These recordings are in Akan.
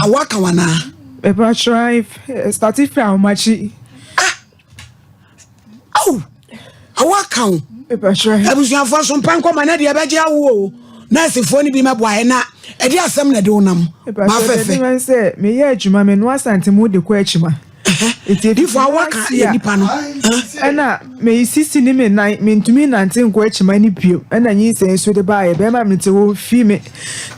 Awo aka wo anaa? Mepakyɛw starte firi ahomakye. Ah! Aw! Awo aka wo. Mepakyɛw. Abusuafoɔ so mpa nkɔma na deɛ ɛbɛgye awo o. Nɛɛsefoɔ no bi mɛboa yɛ na ɛde asɛm na ɛde wo nam. Mepakyɛw deɛ sɛ meyɛ adwuma menoa santemu de kɔ akyima. Difo a waka yɛ nipa no. Ɛna me sisi ne me nan mentumi nante nkɔ akyima ne bio ɛna nyinsɛn nso de baayɛ bɛrima me te hɔ fi me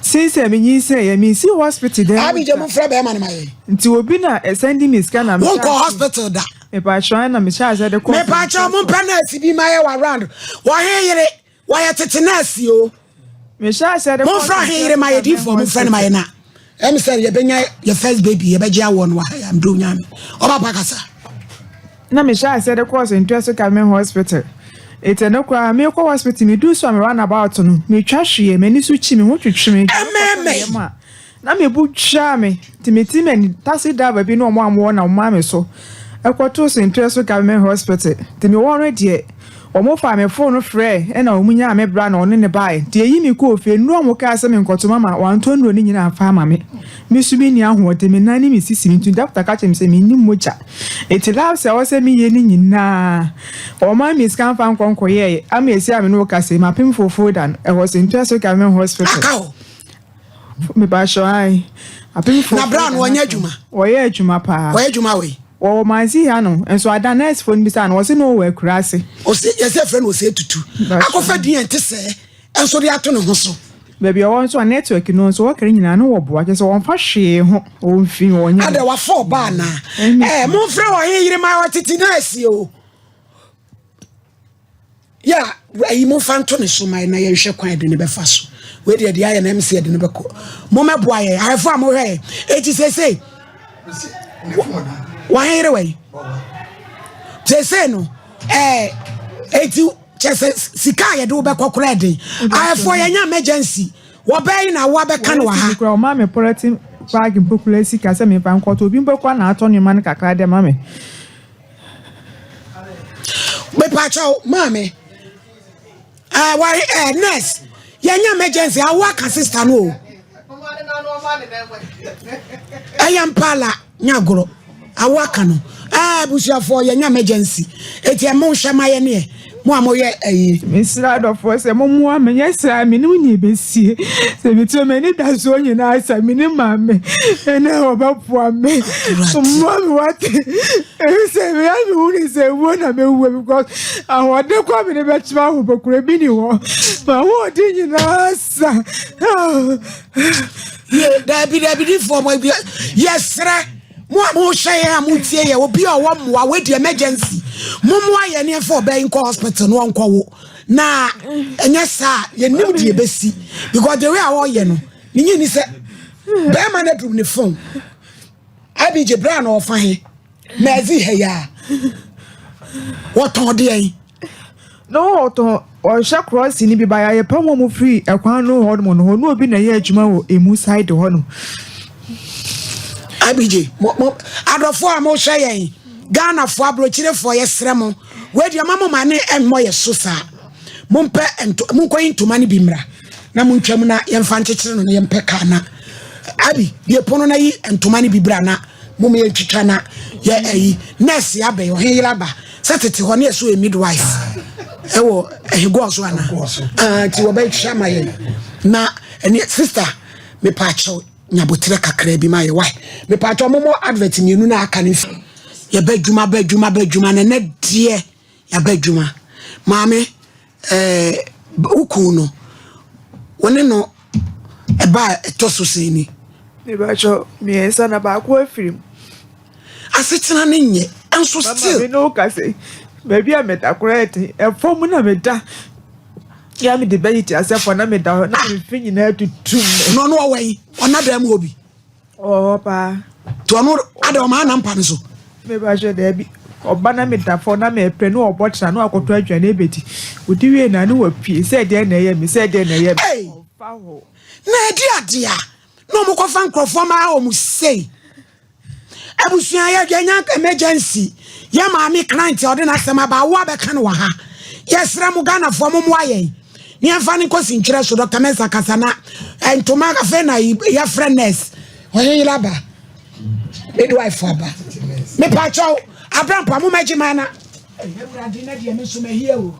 since me nyinsɛn yɛ mensi hospital dɛn. Abi gye mo frɛ bɛrima no ma yɛ. Nti obi na ɛsɛn me sika na me. Wonkɔ hospital da. Mepaakyɛw ɛna mehyɛ ase de kɔ. Mepaakyɛw mo mpɛ nurse bi ma yɛ wa round. Wɔhe yere wɔyɛ tete nurse o. Mehyɛ ase de kɔ. Momfrɛ ɔhe yere ma yɛ difoɔ momfrɛ no ma yɛ na. Ɛm sɛ yɛbɛnya yɛ first baby yɛbɛgye awoɔ no wɔ ha yɛ amdo nyame ɔba pa kasa. Na mehyɛ aseɛ de kɔɔ St. Joseph Government Hospital. Eti ɛno koraa mekɔ hospital meduru so a me runabout no metwa hweɛ m'ani so kyi me ho twetwe me. Ɛmɛɛmɛ. Na me bo twaa me nti me ti m'ani taxi driver bi ne wɔn a wɔwɔ na wɔmaa me so ɛkɔtoo St. Joseph Government Hospital. Nti mewɔ no deɛ wɔn faa me phone no frɛɛ ɛna wɔn nyaa me bra na ɔne ne baeɛ. Nti eyi me kɔɔ fie nnuro a wɔn kaa sɛ me nkɔto mama wɔantɔ nnuro no nyinaa amfa ama me. Me nso menni ahoɔden, me nan ne me sisi me nti doctor ka kyerɛ me sɛ menni mogya. Enti labs a ɛwɔ sɛ meyɛ no nyinaa, wɔmaa me sika mfa nkɔ nkɔyɛeɛ. Ama esi a me ne wo kasa yi, mapem folder no, ɛwɔ St. Joseph Government Hospital. Aka hɔ. Mepakyɛw, ae. Apem Na bra no ɔnyɛ adwuma? Ɔyɛ adwuma paa. Ɔyɛ adwuma wɔ yi? Wɔwɔ Mansi ha no, nso ada nurse foɔ no bisa no, wɔse na ɔwɔ akuraase. Ɔse, yɛsɛ yɛfrɛ no Osei Tutu. Akɔfa din a ɛnte sɛɛ nso de ato ne ho so. Baabi a ɔwɔ nso a network no nso wɔka ne nyinaa no wɔboa kyerɛ sɛ wɔmfa hwee ho wɔmfi wɔnyɛ. Adɛ wafa ɔba anaa? Ɛɛ momfrɛ ɔhe yere ma ɔtete nurse o. Yɛ a ayi momfa nto ne so ma na yɛnhwɛ kwan yɛde ne bɛfa so. Wei deɛ deɛ ayɛ na ɛm sɛ yɛde no bɛkɔ. Mommɛboa yɛn ahwɛfo a mohwɛ yɛn. Eti seesei wɔhe yere wɔ yi? Seesei no ɛɛ eti kyɛ sɛ sika a yɛde wo bɛkɔ koraa den. Ahwɛfoɔ yɛnya emergency. Wɔbɛn yi na awoa bɛka no wɔ ha. Kura ɔma me pɔlɛtin bag mpo kura sika sɛ memfa nkɔtɔ obi mpo kora na atɔ nneɛma no kakra de ma me. Mepakyɛw maame ɛɛ wari ɛɛ nurse yɛnyɛ emergency awo aka sister no o ɛyɛ mpaala nya agorɔ awo aka no ɛɛ abusuafoɔ yɛnyɛ emergency eti ɛmo nhwɛ ma yɛ neɛ mo a moyɛ ɛyi. Mesrɛ adɔfoɔ sɛ mommoa me nyɛ saa menim nea ɛbɛsie sɛ metie m'ani da soɔ nyinaa sɛ me ne maame ɛnɛ wɔbɛboa me mmoa me wate ɛfiri sɛ meyɛ me hu ne sɛ wuo na mɛwuo because ahoɔden kɔ me ne bɛkyerɛ ahobɔkura bi ni hɔ m'ahoɔden nyinaa sa. Daabi daabi difoɔ mo yɛsrɛ mo a mohwɛ yɛn a motie yɛn obi a ɔwɔ mmoa wadi emergency mommoa yɛn ne ɛmfa ɔbaa yi nkɔ hospital no ɔnkɔwo na ɛnyɛ saa yɛnim deɛ ɛbɛsi because the way a ɔyɛ no menye ni sɛ bɛrima no aduru ne phone abigye berɛ a na ɔfa he mɛzi ha yi a wɔtɔn deɛ yi na wɔtɔn ɔhyɛ krɔsi no bi ba yɛayɛ pam wɔn firi ɛkwan no hɔ nom no hɔ na obi na ɛyɛ adwuma wɔ emu side hɔ nom. Abigye mo mo adɔfoɔ a mohwɛ yɛn Ghanafoɔ aburokyirefoɔ yɛsrɛ mo wei deɛ ma mo ma ne ɛmmɔ yɛ so saa mompɛ nto monkɔyi ntoma no bi mmra na montwam na yɛmfa nkyekyere no na yɛmpɛ kaa na abi bie pono na yi ntoma no bi bra na mom yɛntwitwa na yɛ ayi nurse abɛn ɔhen yere aba sɛ tete hɔ ne ɛso yɛ midwife ɛwɔ ɛhegɔɔ so ana nti wɔbɛhwɛ ama yɛn na ɛne sister mepaakyɛw nyabotrɛ kakra bi ma yɛ wae mepaakyɛw momɔ advert mmienu na aka no mfi yɛbɛ adwuma bɛ adwuma bɛ adwuma na ɛnɛ deɛ yɛbɛ adwuma maame ɛɛ wo kun no wo ne no ɛba a ɛtɔ so sɛn ni. Mebakyɛ mmiɛnsa na baako afiri mu. Asetena ne nyɛ nso still. Mama mi ne wo kasa yi baabi a meda koraa ɛden ɛfam na meda ya mede bɛyi te asɛ fɔ na meda hɔ na me mfe nyinaa tutu me. Na ɔno ɔwɔ yi ɔna dan mu hɔ bi. Ɔwɔ hɔ paa. Nti ɔno ada ɔma ana mpa no so. Mebakyɛ daabi ɔba na meda fam na mepɛ na ɔbɔ tra na wakɔtɔ aduane abɛdi ɔdi wie na ne wapue sɛ deɛ na ɛyɛ me sɛ deɛ na ɛyɛ me ɔmfa ho. Na ɛdi adeɛ a na wɔn kɔfa nkurɔfoɔ ma wɔn sei abusua yɛ yɛnya emergency yɛ maame client a ɔde n'asɛm aba awo abɛka no wɔ ha yɛsrɛ mo Ghanafoɔ mo mmoa yɛn ne yɛmfa no nkɔsi ntwerɛ so Dr. Mensah kasa na ntoma afei na yɛfrɛ nurse. Ɔhen yere aba. Midwife aba. Mepakyɛw, Abrampa mo mɛgye ma na. Awurade na deɛ me nso mahia o.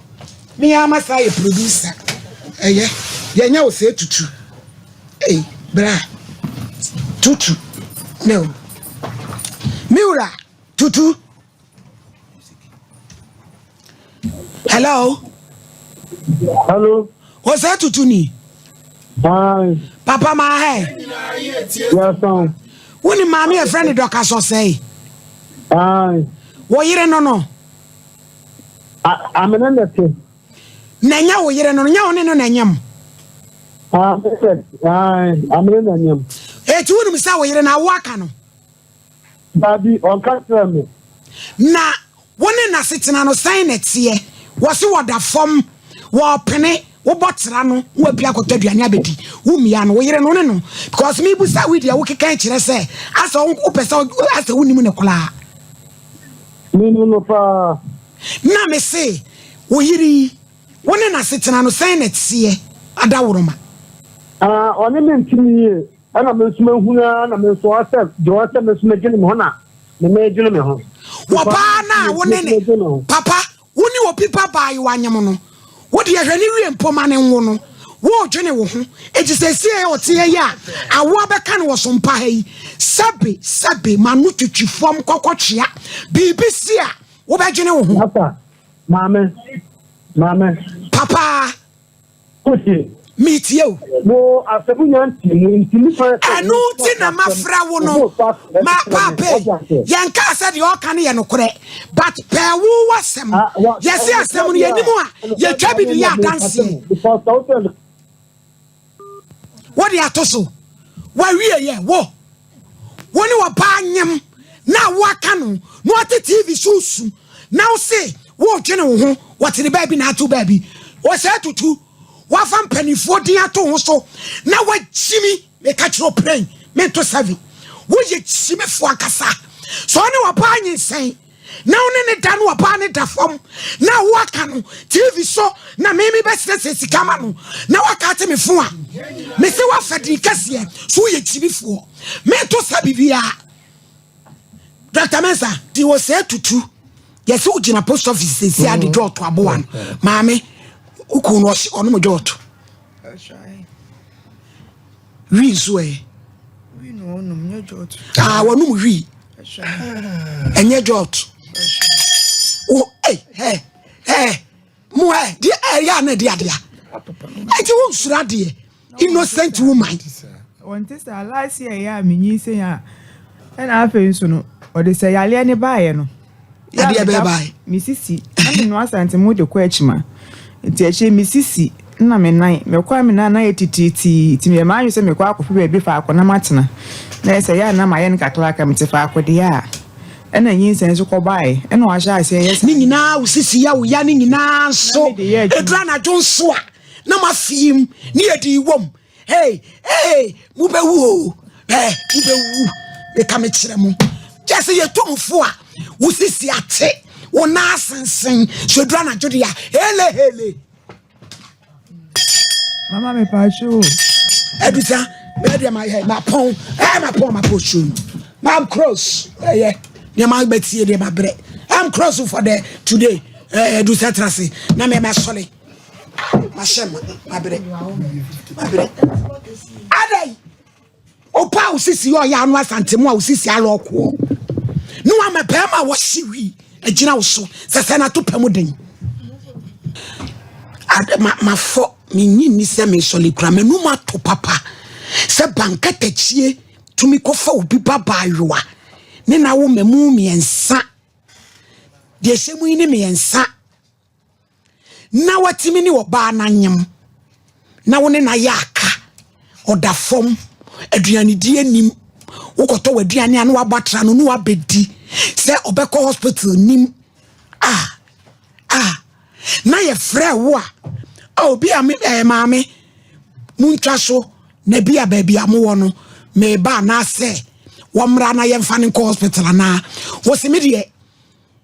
Me ara masa yɛ producer. Ɛyɛ, yɛnyɛ wo sɛ tutu. Ei, bra. Tutu. No. Me wura, tutu. Hello. Hello. Ɔsɛ tutu ni. Hi. Papa ma hɛ. Yes, sir. Wo ni maame yɛ frɛ ne dɔka sɔsɛe. Hi. Wo yere no no. Amene na te. Na ɛnyɛ wo yere no no, nyɛ wo ne no na ɛnyɛ mo. Amene na nyam. Eti wonim sɛ wo yere na awo aka no. Dabi, ɔnka kyerɛ me. Na wo ne n'asetena no sɛn na ɛteɛ? Wɔse wɔda fam, wɔpene, wobɔ tra no, na wapue akɔtɔ aduane abɛdi. Wo mmia no, wo yere no, wo ne no. Because mebusa wo deɛ wokeka kyerɛ sɛ asɛ wopɛ sɛ asɛ wonim no koraa. Menim no paa. Na mese wo yere yi, wo ne n'asetena no sɛn na ɛteɛ? Adaworoma. Ah, ɔne me nte me yie. Ɛna me nso mahunu ara na me nso ɔsɛ deɛ ɔsɛ me nso medwene me ho na me medwene me ho. Wɔ paa na wo ne ne papa wo ne obi ba baayewa nyem no wo deɛ hwɛ ne wie mpo ma ne nwo no wo dwene wo ho eti sɛsie ɔteɛ yi a awoa bɛka no wɔ so mpa ha yi sɛbe sɛbe ma no twitwi fam kɔkɔ twea biribi si a wobɛdwene wo ho. Papa, maame, maame. Papa. Kotie. Metie o. Wo asɛm nya nti mu nti nipa sɛ. Ɛno nti na mafrɛ wo no. Ma paape yɛnkaa sɛ deɛ ɔka no yɛ nokorɛ but pɛɛ wo w'asɛm. Yɛse asɛm no yɛnim a yɛtwa bi de yɛ adanseɛ. Wode ato so. Wawie yɛ wo. Wo ne ɔbaa nyem na woaka no na ɔte TV so su na wo se wodwene wo ho wɔte ne baabi na ato baabi ɔsɛ tutu wafa mpanimfoɔ din ato ho so na wagyimi meka kyerɛ ɔpran mento sɛvi woyɛ gyimifoɔ ankasa sɛ ɔne ɔbaa nyinsɛn na wo ne ne da no ɔbaa ne da fam na woaka no tv so na meme bɛsrɛsrɛ sika ma no na waka ate me fo a mese woafa din kɛseɛ so woyɛ gyimifoɔ mento sa biribiaa Dr. Mensa ti wɔ sɛ tutu yɛsɛ wogyina post office sɛsi ade dwɔɔto aboa no maame wokuu no ɔnom dwɔɔto Wii nso ɛ. Ah, wɔnom wii. Ɛnyɛ jɔt. Wo ɛ ɛ ɛ mo ɛ deɛ ɛyɛ ana ɛde adeɛ. Ɛti wo nsoro adeɛ. Innocent woman. Wɔn ti sɛ last year yɛ a menyinsɛn a ɛna afei nso no ɔde sɛ yareɛ ne baeɛ no. Adeɛ bɛɛ bae. Me sisi na me noa asante mu de kɔ akyima nti akyire me sisi na me nan mekɔ a me nan na yɛ titiritii nti meyɛ m'adwene sɛ mekɔ akɔpɛ baabi faako na matena na yɛ sɛ yɛ a na mayɛ no kakraka mete faako deɛ a ɛna nyinsɛn nso kɔbae ɛna wahyɛ aseɛ yɛ saa Ne nyinaa wo sisi yɛ wo ya ne nyinaa nso ɛduru anadwo nso a na moafeem ne yɛde wom Hey, hey, mobɛwu o, eh, mobɛwu. Meka mekyerɛ mo. Kyɛ sɛ yɛtu mo fo a, wo sisi ate, wo nan asensen, so duru anadwo de a, hele hele. Mama me paatwo o. Adusa, bɛyɛ deɛ ma yɛ, mapɔn, eh, mapɔn, mapɔn show no. Mam cross, ɛyɛ, nneɛma bɛtie deɛ mabrɛ. I'm cross for the today. Eh, adusa tra se, na mɛma sɔre. mahyɛ ma mabrɛ mabrɛ adai opa a osisi yɛ ɔyɛ ano asante mu a osisi alɔ ɔkoɔ ne wama bɛrima a wɔhye wi agyina wo so sɛ sɛ nato pɛ mu den mafɔ menyi nni sɛ mesɔle kura m'anum ato papa sɛ bankatakyie tumi kɔfa obi ba baayewa ne na wo mamu mmiɛnsa deɛ hyɛ mu yi ne mmiɛnsa na watumi ne ɔbaa no anyem na wo ne no ayɛ aka ɔda fam aduanedie nim wokɔtɔ w'aduane a na wabɔ atra no na wabɛdi sɛ ɔbɛkɔ hospital nim a a na yɛfrɛ wo a obi a me ɛɛ maame muntwa so na bi a baabi a mowɔ no meba anaasɛ wɔmmra na yɛmfa no nkɔ hospital anaa wɔsi me deɛ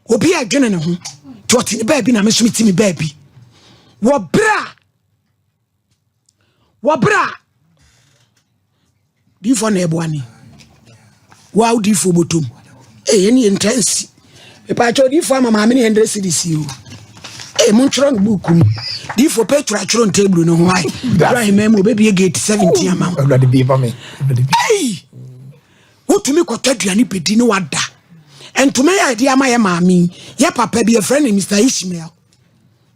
obi a ɛdwene ne ho nti ɔte ne baabi na me nso mete me baabi wɔ berɛ a wɔ berɛ a diifoɔ na ɛboa ne Wa odiifoɔ bɔtɔm. Ee ɛne yɛ ntra nsi. Mepaakyɛ odiifoɔ ama maame ne 100 cedis yi o. Ee montwerɛ no buuku mu. Diifoɔ Petro atwerɛ no table no ho ae. Duru ahemman mu obɛbie gate 17 ama wo. Awurade bie ma me. Awurade bie. Ei! Wotumi kɔtɔ aduane bɛdi ne wada. Ntoma yi a yɛde ama yɛ maame yi, yɛ papa bi yɛfrɛ no Mr. Ishmael.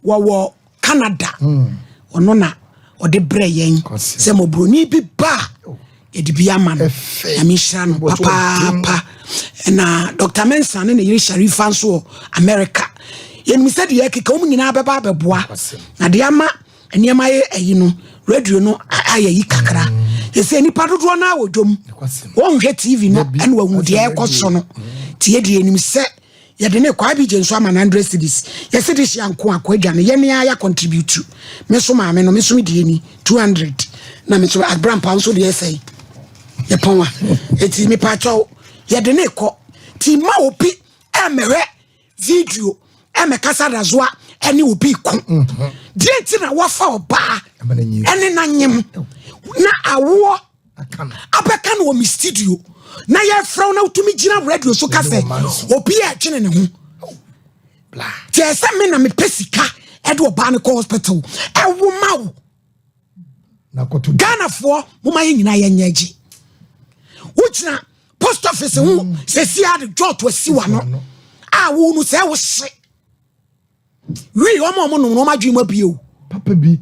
Wɔwɔ Canada. Ɔno na ɔde brɛ yɛn sɛ mmɔborɔni bi ba a oh. yɛde bi ama no. Nyame nhyira no papaapa. Na Dr. Mensah ne ne yere Sharifa nso wɔ America. Yɛnim sɛ deɛ ɛkeka wɔn nyinaa bɛba abɛboa. Na deɛ ama nneɛma yɛ ayi no, radio no ayɛ yi kakra. Yɛsɛ nnipa dodoɔ no a wɔ dwom. Wɔnhwɛ TV no ɛna wɔhu deɛ ɛkɔ so no. Nti yɛdeɛ yɛnim sɛ Yɛde ne kɔ Abidjan nso ama no 100 cedis. Yɛse de hyia nko a kɔ adwa no yɛne ara yɛ contribute. Me nso maame no me nso me deɛ ni 200 na me nso abrampa nso deɛ sɛn yɛpɔn a. Eti me pakyɛw yɛde ne kɔ. Ti ma obi ɛmɛhwɛ video ɛmɛkasa dazoa ɛne obi ko. Deɛ nti na wafa ɔbaa ɛne na nyem na awoɔ abɛka no wɔ me studio na yɛfrɛ wo na wotumi gyina radio so ka sɛ obi a ɛdwene ne ho kyerɛ sɛ me na mepɛ sika ɛde ɔbaa no kɔ hospital ɛwo ma wo Ghanafoɔ moma yɛ nyinaa yɛnyɛ agyi wogyina post office ho mm. sɛsi ade jɔto asi wa no a wo no sɛ wo hye wii wɔn a wɔn nom no wɔn adwene mu abie o. Papa bi.